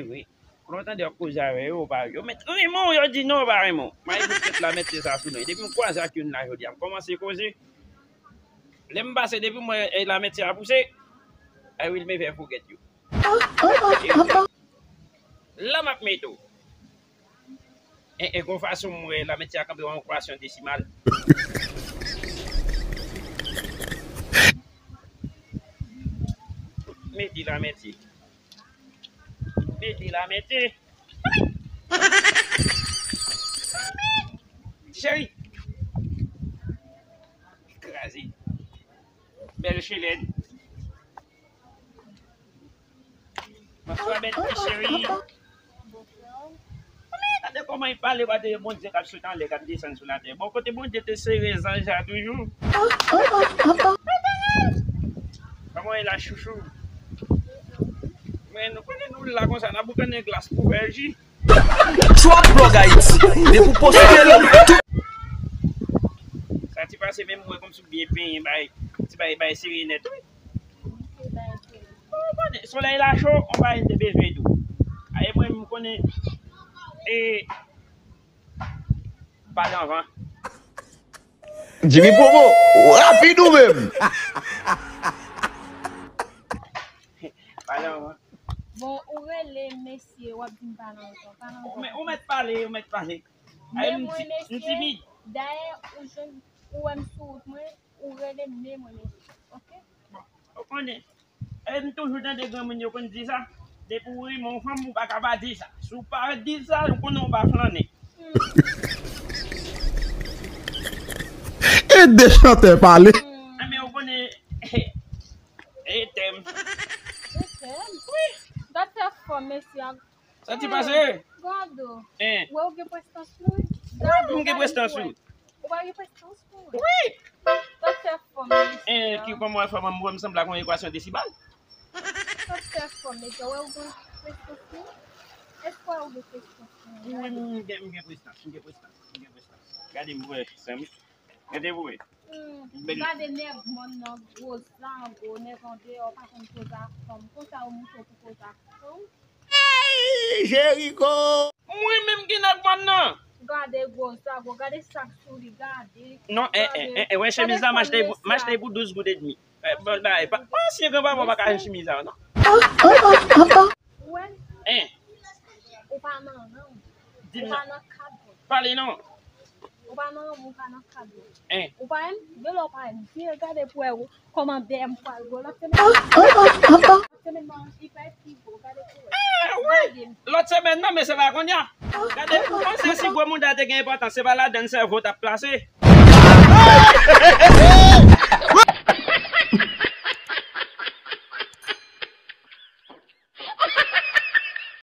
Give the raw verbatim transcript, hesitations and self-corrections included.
Wi. Lè w tande w ap koze avè yo, ou pa, yo mèt renmen w, yo di non, yo pa renmen w. Mwen, epi tèt la mèt se sa sou mwen. Depi m kwaze ak youn la jodi a, m kòmanse koze. Lè m pase, depi m wè, eh, lamèt se a pouse, I will never forget you. La m ap mete w. E, e gon fason m wè lamèt se a kanpe yon ekwasyon desimal. Mete lamèt se. Mete lamèt se. Ti cheri. Kraze. Bèl chelèn. Bonswa, bèl ti cheri. Gade kòman li pale, gade Bondye k ap sot anlè, k ap desann sou latè. Bon, kote Bondye te sere zanj la toujou. Kòman w ye la, chouchou? Men nou konnen nou la konsa, n ap boukannen glas pou fè ji. Trap Blog Haiti. Depi w poste l, tout. Sa ti pase menm mwen kòmsi w byen penyen bay, ti bay, bay sere nèt, wi. Ou konnen, solèy la cho, on bagay te bezwen tou. Aye mwen, m konnen, e, pale anvan. Jimmy Promo, rapid ou menm. Pale anvan. Bon, ou rele mesye, w ap di m pale anvan. Pale anvan. Ou mèt, ou mèt pale, ou mèt pale. Aye, men m mwen ti, m mesye, timid. Dayè, ou jwenn, ou wè m sou wout mwen, ou rele men mwen mesye. Oke? Bon, ou konnen. E m toujou tande granmoun yo konn di sa. Depi w renmen yon fanm, ou pa ka pa di sa. Si w pa di sa, ou konnen w pa flannen. E de chantè pale. Enben, ou konnen, e tèm. E tèm? Wi. Dat fè fò, mesye. Sa ti pase? Gado. Hein. Wè ou gen prestans wi. Wi, m gen prestans wi. Ou pa gen prestans wi. Wi. Sa fè fò, mesye. Hein, ki kòman wè fò m wè m sanble ak yon ekwasyon desibal? Sa fè fò, mesye. Wè ou gen prestans wi. Èske ou gen prestans wi? Wi, m gen, m gen prestans, m gen prestans, m gen prestans. Gade m wè, sanmi. Gade pou wè. Hmm, gade nèg mòn nan gwo zango, nèg andeyò pa konn koze ak fanm. Konsa ou mouche pou koze ak fanm. Ey, Jeriko! Mwen menm ki nèg mòn nan. Gade gwo zango, gade sak sou li, gade. Non, eh, eh, eh, eh, wè chemiz la, m achte pou, m achte pou douz goud edmi. Eh, bon, bay, pa, ansyen granpapa pa ka jwenn chemiz la, non. Ou wè? Hein? Ou pa nan rang. Di m non. Ou pa nan kad. Pale non. Ou pa nan rang, ou pa nan kad. Hein? Ou pa wè m? Gen lè ou pa wè m. Vire gade pou wè ou kòman dèyè m pral gwo. Lòt semèn, lòt semèn nan, li pral pi gwo. Gade pou wè. Eh, wi. Gade m. Lòt semèn nan, men se pa kounye a. Gade, ou panse si gwo mouda te gen enpòtans, se pa ladann sèvo t ap plase.